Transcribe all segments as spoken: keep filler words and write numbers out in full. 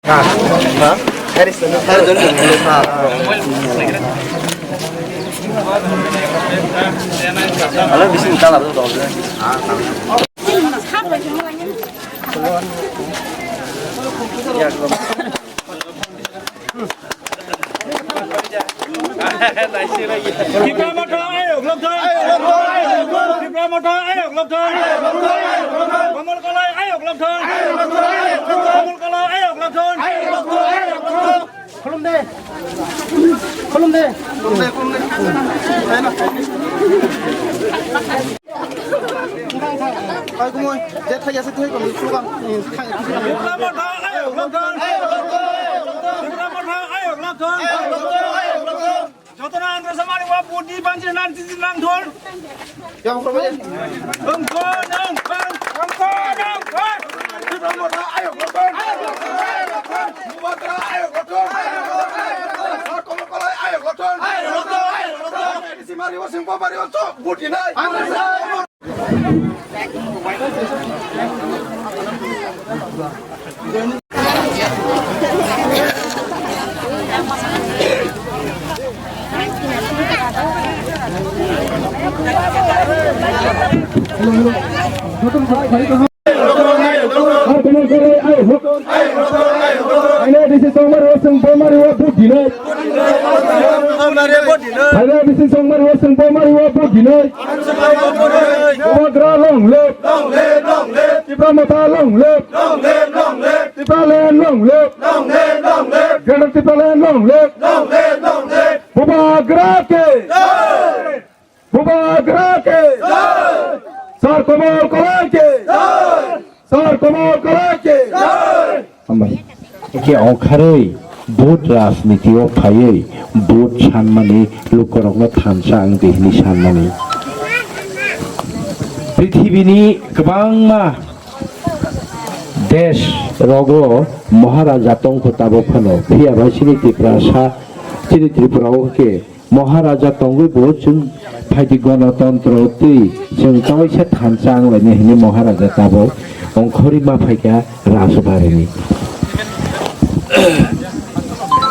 Hello, bising kalar tu. Tipra Motha ayok lokthon. Tipra Motha ayok lokthon. Komol Koloi ayok lokthon. Komol Koloi ayok lokthon. Khulum de. Khulum de. Hai kumoi, je thai ase thai kumoi, suka. Tipra Motha ayok lokthon. Tipra Motha ayok lokthon. Jotono andro samani wa pudi banjir nan titi nang thol. Yang promo je. Nang thol, nang thol, nang thol, nang thol. Tipra Motha ayok lokthon. Bubagra ayok lokthon. Komol Koloi ayok lokthon. Simari wa sing pamari wa chok buti nai. Haino bisi songmari o chwng bomari o vote dinai. Haino bisi songmari o chwng bomari o vote dinai. Bubagra long live. Tipra Motha long live. Tipraland long live. Greater Tipraland long live. Bubagra ke. Bubagra ke! Jai! Sir Komol Koloi ke! Jai! Sir Komol Koloi ke! Jai! Hambai. Eke ongkharwi vote rajniti o phaiwi vote sanmani lukurokno thansa wng di hwnwi sanmani. Prithibini kwbangma desh rogo Maharaja tongkho tabuk phano, phiya bai chini Tiprasa, chini Tripura o khe Maharaja tongwi bo chwng phaidi gonotontro twi chwng kaisa thansa wng lainai hwnwi Maharaja tabuk ongkhorwi ma phaikha Rajbarini.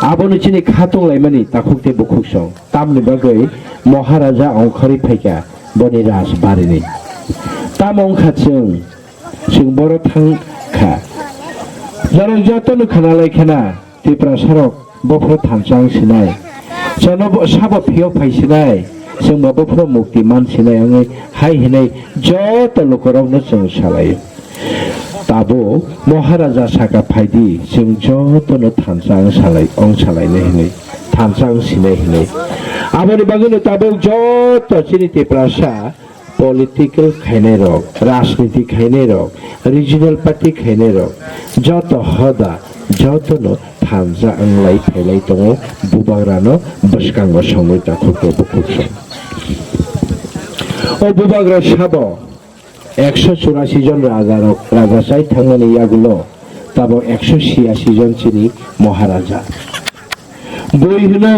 Abono chini khatung laimani takhuk tei bukhuk song. Tamni bagwi Maharaja ongkhorwi phaikha boni Rajbarini. Tamo wngkha chwng, chwng boro thang kha. Jorok jotono khna lai khna. Tiprasarok bophro thansa wng sinai. Chwngno bo sabo phiyok phai sinai. Chwngbo bophro mukti man sinai wngwi hai hinwi joto lukurokno chwng salaio. Tabuk Maharaja saka phaidi chwng jotono thansa wng salai, wng salainai hinwi, thansa wng sinai hinwi. Aboni bagwino tabuk joto chini Tiprasa political khainai rok, rajniti khainai rok, regional party khainai rok, joto hoda, jotono thansa wnglai phailai tongo, bubagrano bwskango songwi takhuk tei bukhuk song. O bubagra sabo ekso churasi jon raja rok, raja chai thangmani yagulo tabok ekso chiyasi jon chini Maharaja. Bui hwno